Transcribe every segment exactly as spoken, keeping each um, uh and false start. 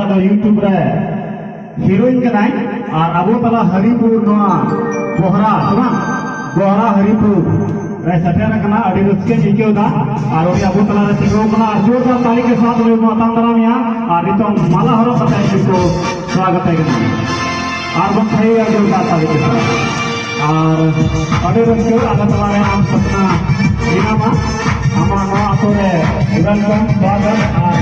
ᱫᱚ YouTube ᱨᱮ heroine ᱠᱟᱱᱟᱭ, ᱟᱨ ᱟᱵᱚ ᱛᱟᱞᱟ ᱦᱟᱹᱨᱤᱯᱩᱨ, ᱱᱚᱣᱟ ᱵᱚᱦᱨᱟ, ᱥᱮ ᱵᱟᱝ? ᱵᱚᱦᱨᱟ ᱦᱟᱹᱨᱤᱯᱩᱨ ᱨᱮ ᱥᱮᱴᱮᱨ ᱟᱠᱟᱱᱟ᱾ ᱟᱹᱰᱤ ᱨᱟᱹᱥᱠᱟᱹᱧ ᱟᱹᱭᱠᱟᱹᱣ ᱮᱫᱟ᱾ ᱟᱨ ᱩᱱᱤ ᱟᱵᱚ ᱛᱟᱞᱟ ᱨᱮ ᱛᱤᱸᱜᱩ ᱟᱠᱟᱱᱟ, ᱟᱨ ᱡᱳᱨᱫᱟᱨ ᱛᱟᱹᱞᱤ ᱠᱮ ᱥᱟᱛᱷ ᱩᱱᱤ ᱵᱚᱱ ᱟᱛᱟᱝ ᱫᱟᱨᱟᱢᱮᱭᱟ, ᱟᱨ ᱱᱤᱛᱚᱝ ᱢᱟᱞᱟ ᱦᱚᱨᱚᱜ ᱠᱟᱛᱮ ᱩᱱᱠᱩ ᱥᱟᱜᱚᱛ ᱮ ᱠᱟᱱᱟ᱾ ᱟᱨ ᱵᱚᱱ ᱛᱷᱟᱭᱚᱭᱟ ᱡᱳᱨᱫᱟᱨ ᱛᱟᱹᱞᱤ ᱠᱮ ᱥᱟᱛᱷ᱾ ᱟᱨ ᱟᱹᱰᱤ ᱨᱟᱹᱥᱠᱟᱹ ᱟᱞᱮ ᱛᱟᱞᱟ ᱨᱮ ᱟᱢ ᱥᱟᱯᱱᱟ ᱢᱮᱱᱟᱢᱟ᱾ ᱟᱢᱟᱜ ᱱᱚᱣᱟ ᱟᱛᱳ ᱨᱮ welcome, ᱥᱣᱟᱜᱚᱛ, ᱟᱨ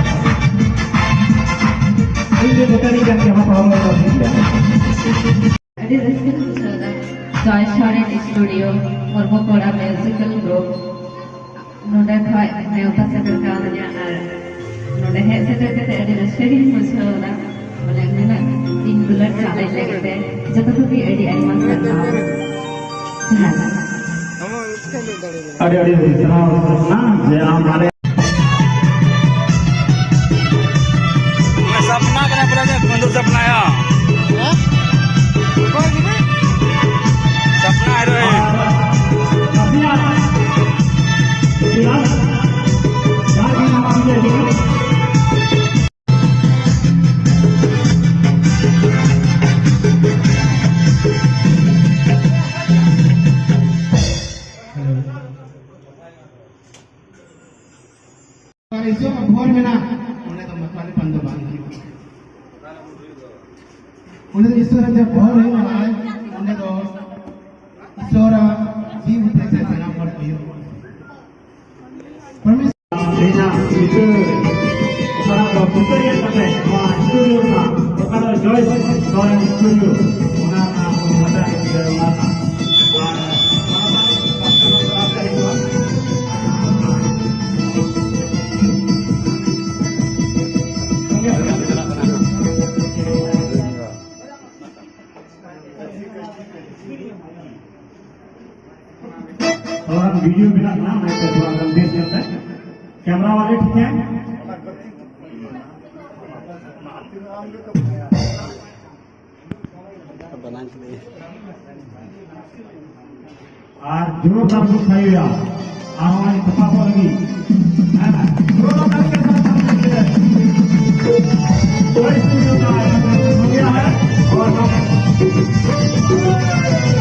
ᱤᱧ ᱫᱚ ᱵᱮᱠᱟᱨᱤ ᱠᱟᱱ ᱜᱮᱭᱟ, ᱢᱟ ᱯᱟᱲᱦᱟᱣ ᱢᱮ, ᱴᱷᱤᱠ ᱜᱮᱭᱟ᱾ ᱟᱹᱰᱤ ᱨᱟᱹᱥᱠᱟᱹᱧ ᱵᱩᱡᱷᱟᱹᱣ ᱮᱫᱟ᱾ ᱡᱚᱭ ᱥᱚᱨᱮᱱ ᱥᱴᱩᱰᱤᱭᱳ, ᱢᱩᱨᱢᱩ ᱠᱚᱲᱟ ᱢᱤᱣᱡᱤᱠᱟᱞ ᱜᱨᱩᱯ, ᱱᱚᱰᱮ ᱠᱷᱚᱱ ᱱᱮᱣᱛᱟ ᱥᱮᱴᱮᱨ ᱠᱟᱣᱫᱤᱧᱟ ᱟᱨ ᱱᱚᱰᱮ ᱦᱮᱡ ᱥᱮᱴᱮᱨ ᱠᱟᱛᱮ ᱟᱹᱰᱤ ᱨᱟᱹᱥᱠᱟᱹ ᱜᱤᱧ ᱵᱩᱡᱷᱟᱹᱣ ᱮᱫᱟ᱾ ᱵᱚᱞᱮ ᱱᱩᱱᱟᱹᱜ ᱤᱧ ᱫᱩᱞᱟᱹᱲ ᱪᱟᱞᱟᱜ ᱞᱟᱹᱜᱤᱫ ᱛᱮ ᱡᱚᱛᱚ ᱠᱚᱜᱮ ᱟᱹᱰᱤ ᱟᱭᱢᱟ ᱥᱟᱨᱦᱟᱣ᱾ ᱡᱚᱦᱟᱨ᱾ ᱟᱹᱰᱤ ᱟᱹᱰᱤ ᱥᱟᱨᱦᱟᱣ ᱥᱟᱯᱱᱟ, ᱡᱮ ᱟᱢ ᱟᱞᱮ ᱥᱟᱯᱱᱟ ᱠᱟᱱᱟ, ᱯᱩᱨᱟᱹ ᱜᱮ ᱵᱚᱱᱫᱷᱩ ᱥᱟᱯᱱᱟᱭᱟ᱾ ᱦᱮᱸ? ᱚᱠᱚᱭ ᱠᱟᱱᱟᱭ? ᱥᱟᱯᱱᱟ ᱦᱤᱨᱳᱭᱤᱱ᱾ ᱟᱨ ᱟᱯᱮᱭᱟᱜ ᱠᱞᱟᱥ ᱡᱟᱦᱟᱸ ᱜᱮ ᱱᱟᱣᱟ ᱜᱤᱫᱽᱨᱟᱹ ᱦᱤᱡᱩᱜ ᱟᱨ ᱤᱥᱚᱨ ᱵᱷᱚᱨ ᱢᱮᱱᱟᱜ, ᱚᱸᱰᱮ ᱫᱚ ᱢᱟᱛᱟᱞ ᱯᱟᱱ ᱫᱚ ᱵᱟᱝ ᱦᱩᱭᱩᱜᱼᱟ᱾ ᱚᱸᱰᱮ ᱫᱚ ᱤᱥᱚᱨ ᱡᱟᱦᱟᱸ ᱵᱷᱚᱨ ᱦᱩᱭᱩᱜᱼᱟ, ᱚᱸᱰᱮ ᱫᱚ ᱤᱥᱚᱨᱟᱜ ᱡᱤᱣᱤ ᱩᱛᱟᱹᱨ ᱛᱮ ᱥᱟᱱᱟᱢ ᱦᱚᱲ ᱠᱚ ᱦᱩᱭᱩᱜᱼᱟ᱾ ᱯᱚᱨᱢᱮᱥ- ᱛᱮᱦᱮᱧᱟᱜ ᱪᱤᱛᱟᱹᱨ ᱚᱠᱟᱴᱟᱜ ᱫᱚ ᱪᱤᱛᱟᱹᱨ ᱧᱮᱞ ᱠᱟᱛᱮ ᱱᱚᱣᱟ ᱥᱴᱩᱰᱤᱭᱳ ᱨᱮᱱᱟᱜ ᱚᱠᱟ ᱫᱚ ᱡᱚᱭ ᱥᱚᱨᱮᱱ ᱥᱴᱩᱰᱤᱭᱳ, ᱚᱱᱟ ᱨᱮᱱᱟᱜ ᱢᱟᱪᱟ ᱨᱮ ᱚᱱᱟ ᱨᱮᱱᱟᱜ ᱟᱨ ᱚᱱᱟ ᱥᱟᱶ ᱥᱟᱶᱛᱮ ᱦᱩᱭᱩᱜᱼᱟ᱾ ᱛᱷᱚᱲᱟ ᱜᱟᱱ ᱵᱷᱤᱰᱤᱭᱳ ᱢᱮᱱᱟᱜᱼᱟ᱾ ᱠᱟᱱᱟ, ᱢᱟᱭᱤᱠ ᱠᱚ ᱛᱷᱚᱲᱟ ᱜᱟᱱ ᱵᱮᱥ ᱧᱚᱜ ᱛᱮ᱾ ᱠᱮᱢᱨᱟ ᱣᱟᱞᱮ ᱴᱷᱤᱠ ᱦᱮ? ᱟᱨ ᱡᱳᱨᱫᱟᱨ ᱵᱚᱱ ᱛᱷᱟᱭᱚᱭᱟ᱾ ᱟᱨ ᱱᱚᱜᱼᱚᱭ ᱛᱚᱯᱟ ᱠᱚ ᱞᱟᱹᱜᱤᱫ᱾ ᱦᱮᱸ, ᱡᱳᱨᱫᱟᱨ ᱛᱟᱞᱤ ᱠᱮ ᱥᱟᱛᱷ ᱛᱷᱟᱭᱚᱭᱟ᱾ ᱵᱟᱭᱤᱥ ᱠᱤᱞᱳ ᱠᱟ ᱦᱳ ᱜᱟᱭᱟ ᱦᱟᱭ᱾ ᱟᱨ